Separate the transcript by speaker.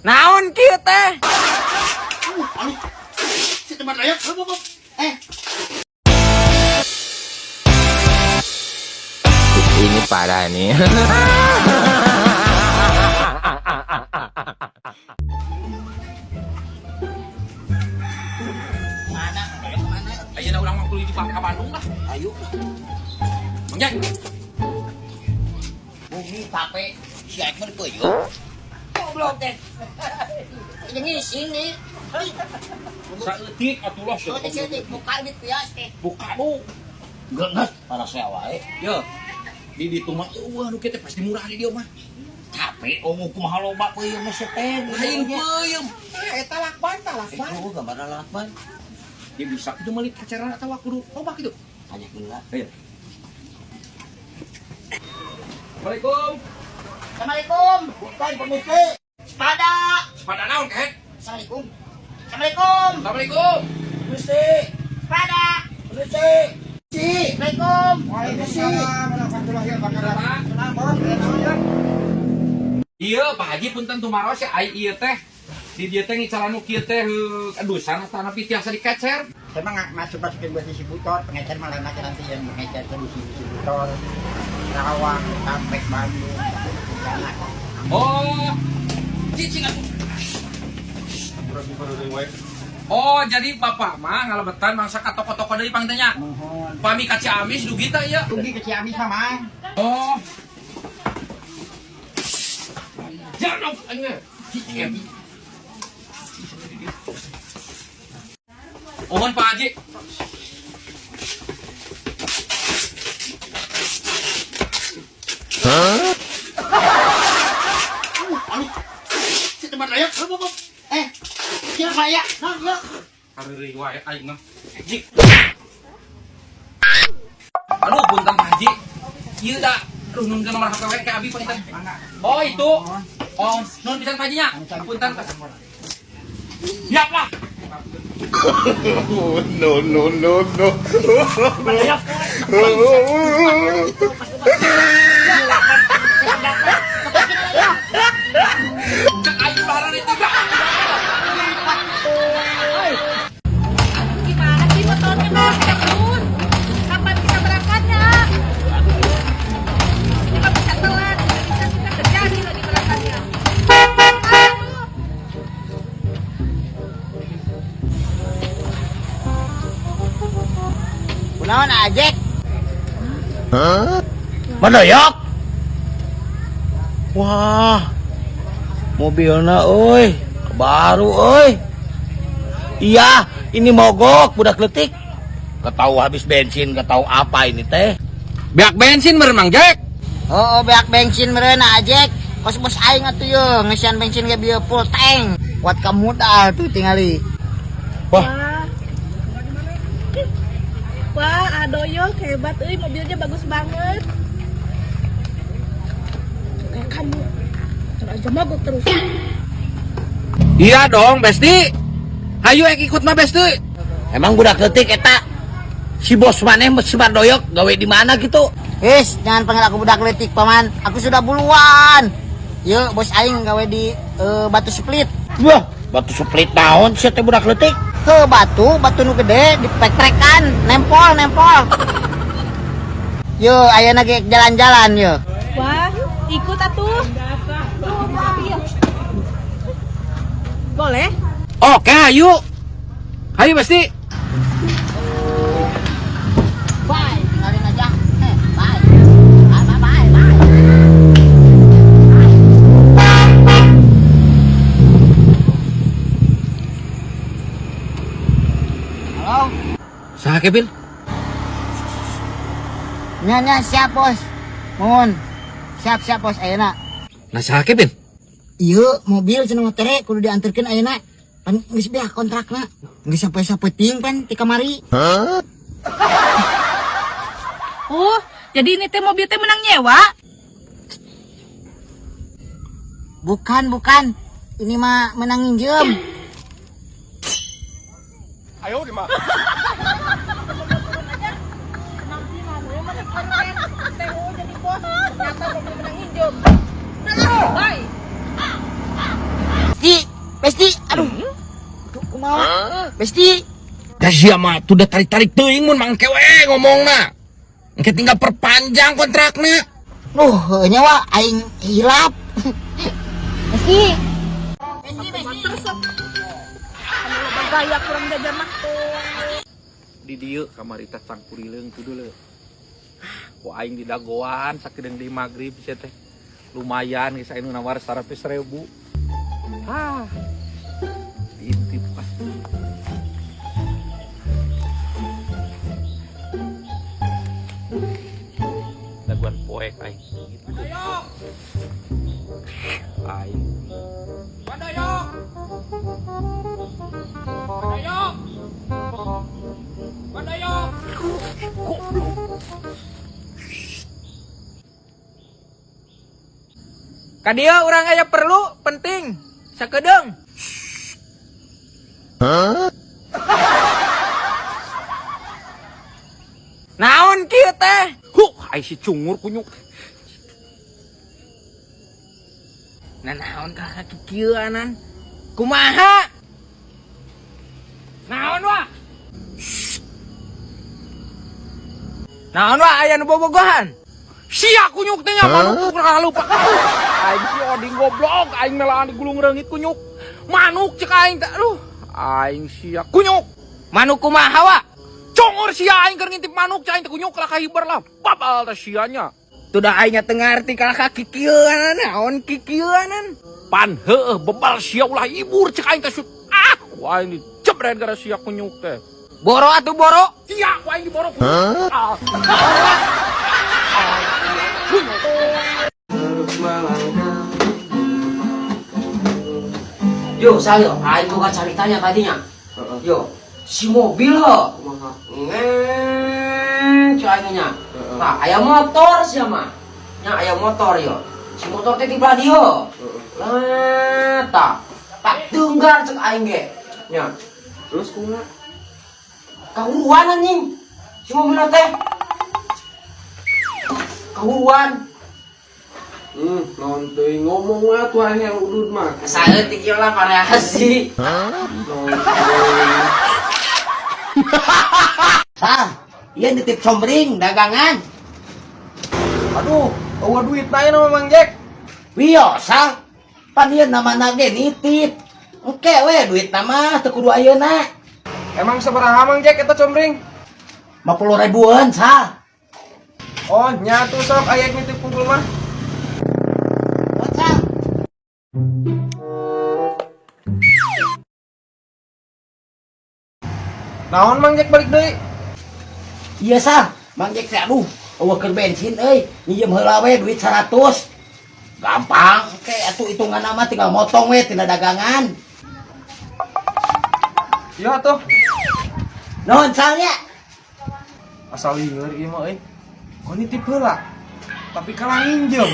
Speaker 1: Naon kieu teh?
Speaker 2: Si teman raya. Eh,
Speaker 1: Ini parah nih.
Speaker 2: Mana? Mana?
Speaker 1: Ayeuna urang mah kudu di ka Bandung lah.
Speaker 2: Ayo.
Speaker 1: Mang Jack.
Speaker 2: Bumi tape si Aik mah dipeuyeum. Goblok teh. Ini ngising nih. Hei,
Speaker 1: Saeutik atuh lah.
Speaker 2: oh, teh sih buka duit pias teh.
Speaker 1: Buka du.
Speaker 2: Geus para saya wae.
Speaker 1: Yo. Di ditu mah eueuh nu kieu teh pasti murah di dieu mah.
Speaker 2: Tape oh kumaha loba peuyeum mah teh.
Speaker 1: Lain peuyeum. Ah eta lakban tah lakban.
Speaker 2: Itu gambarna lakban.
Speaker 1: Dia bisa itu meuli kaceran atawa kudu loba kitu.
Speaker 2: Tanya heula.
Speaker 1: Ayo. Assalamualaikum.
Speaker 2: Assalamualaikum. Bukan permisi. Sepada.
Speaker 1: Pada naon kehet?
Speaker 2: Assalamualaikum. Assalamualaikum.
Speaker 1: Assalamualaikum.
Speaker 2: Permisi. Sepada. Permisi. Si. Assalamualaikum.
Speaker 3: Waalaikumsalam warahmatullahi wabarakatuh.
Speaker 1: Iya, Pak Haji punten tumaros ya ai ieu teh. Di dieu teh ngicaran nu kieu teh adusan atanapi tiasa dikecer.
Speaker 3: Saya mah nggak masuk masukin buat distributor, pengecer malah nanti nanti yang mengecer ke distributor Karawang, Cikampek, Bandung, sana.
Speaker 1: Oh. Cicing atuh. Oh, jadi bapak mah ngalebetan mangsa ka toko-toko deui pang teh nya.
Speaker 3: Mohon.
Speaker 1: Pami ka Ciamis dugi teh ieu.
Speaker 3: Dugi ke Ciamis mah, Mang.
Speaker 1: Oh. Jangan aing. Cicing. Mohon Pak Haji.
Speaker 2: Si teman raya. Eh, siapa ya? Nah, ya.
Speaker 1: Areureui wae aing mah. Ji. Aduh, punten Pak Haji. Ieu da, aduh nun nomor HP we ka abi punten. Oh, itu. Oh, nun pisan Pak Haji nya. Punten. Siap lah.
Speaker 4: No, no, no, no.
Speaker 1: Cek aing ulah itu dah.
Speaker 5: Gimana sih motornya mau terus? Kapan kita berangkatnya? Kita bisa telat, bisa kita terjadi lagi berangkatnya. Aduh.
Speaker 2: Kunaon Ajek? Mendoyok. Wah. Mobilna euy, baru euy. Iya, ini mogok budak letik. Gak tahu habis bensin, gak tahu apa ini teh.
Speaker 1: Beak bensin meureun Mang Jack.
Speaker 2: Oh, oh beak bensin meureun Ajek. Kos bos aing atuh ye, ngesian bensin ge bieu full tank. Kuat kamu dah tuh tingali.
Speaker 1: Wah,
Speaker 5: Wah, adoyok hebat euy, mobilnya bagus banget. Kayak kamu. Terus aja mogok terus.
Speaker 1: Iya dong, Besti. Hayu ek ikut mah Besti.
Speaker 2: Emang budak letik eta si bos maneh si Mardoyok gawe di mana gitu? Is, jangan panggil aku budak letik, paman. Aku sudah buluan. Yuk, bos aing gawe di batu split. Wah, batu split naon sih teh budak letik? Ke batu, batu nu gede dipek-prekan, nempol, nempol. Yo, ayeuna ge jalan-jalan yo.
Speaker 5: Wah, ikut atuh. Boleh?
Speaker 1: Oke, ayo. Ayo Besti.
Speaker 2: Bye, tinggalin aja. Eh, bye. Bye, bye, bye, bye. Halo?
Speaker 1: Saha Kevin?
Speaker 2: Nya, nya, siap, bos. Mohon. Siap, siap, bos. Ayeuna.
Speaker 1: Nah, saha Kevin?
Speaker 2: Iya, mobil cenah mah tere kudu diantarkeun ayeuna. Pan geus beak kontrakna. Geus sampai sapeting pan ti kamari.
Speaker 5: Oh, jadi ini teh mobil teh menang nyewa?
Speaker 2: Bukan, bukan. Ini mah menang nginjem.
Speaker 5: Jadi bos. Ternyata
Speaker 2: Besti.
Speaker 1: Da sia mah tuh udah tarik-tarik teuing mun mangke we ngomongna. Engke tinggal perpanjang kontrakna.
Speaker 2: Duh, heuh nya wa aing hilap. Besti.
Speaker 5: Resep. Anu loba gaya kurang jajan mah.
Speaker 1: Di dieu kamari teh cangkurileung tuh dulu. Ku aing di dagoan sakedeung di magrib sia teh. Lumayan geus aya nu nawar 100.000. Ah. Diintip ah. Dagoan poek aing. Gitu. Aing. Pandoyok. Pandoyok. Pandoyok. Goblok.
Speaker 4: Ka dieu urang aya perlu penting sakedeung. Naon kieu teh?
Speaker 1: Huh, ai si cungur kunyuk.
Speaker 4: Nah, naon ka kaki kieuanan? Kumaha? Naon wa? Naon wa aya nu bobogohan?
Speaker 1: Sia kunyuk teh nya manuk kurang lupa. Aing si oding goblok, aing melaan di gulung reungit kunyuk. Manuk cek aing teh, aduh. Aing sia kunyuk.
Speaker 4: Manuk kumaha wa?
Speaker 1: Congor sia aing keur ngintip manuk cek aing teh kunyuk lah kahibar lah. Babal teh sianya.
Speaker 4: Tuh dah aing teu ngarti ka kaki kieuanan, naon kikieuanan?
Speaker 1: Pan heueuh bebal sia ulah ibur cek aing teh sut. Ah, ku aing dijebret gara sia kunyuk teh.
Speaker 4: Boro atuh boro.
Speaker 1: Sia ku aing diboro kunyuk. Ah. Kunyuk.
Speaker 6: Yo, saya, aing boga caritanya tadinya. Yo, si mobil ho. Ngeng, cuy aing nya. Nah, aya motor sia mah. Nya aya motor yo. Si motor teh di belah dieu. Lah, tak. Tak tunggar cek aing ge. Nya.
Speaker 7: Terus kumaha?
Speaker 6: Kahuruan anjing. Si mobil teh. Kahuruan.
Speaker 7: Naon teuing ngomong we atuh aing yang udud mah.
Speaker 6: Saeutik ieu lah variasi.
Speaker 7: Naon teuing.
Speaker 2: Sah, ieu nitip somring dagangan.
Speaker 7: Aduh, eueuh duit na ieu mah Mang Jack.
Speaker 2: Wios, sah. Pan ieu namana ge nitip. Engke we duit nama teu kudu ayeuna.
Speaker 7: Emang sabaraha Mang Jack eta comring?
Speaker 2: 50 ribuan, sah.
Speaker 7: Oh, nya tuh sok aya nitip kumpul mah.
Speaker 2: Oh, sah.
Speaker 7: Naon Mang Jack balik deui?
Speaker 2: Iya sah, Mang Jack teh aduh, eueuh keur bensin euy, minjem heula we duit 100. Gampang, engke atuh hitungan mah tinggal motong we tina dagangan.
Speaker 7: Iya atuh.
Speaker 2: Nuhun salnya.
Speaker 7: Asal lieur ieu mah euy. Kok nitip heula? Tapi kalah nginjem.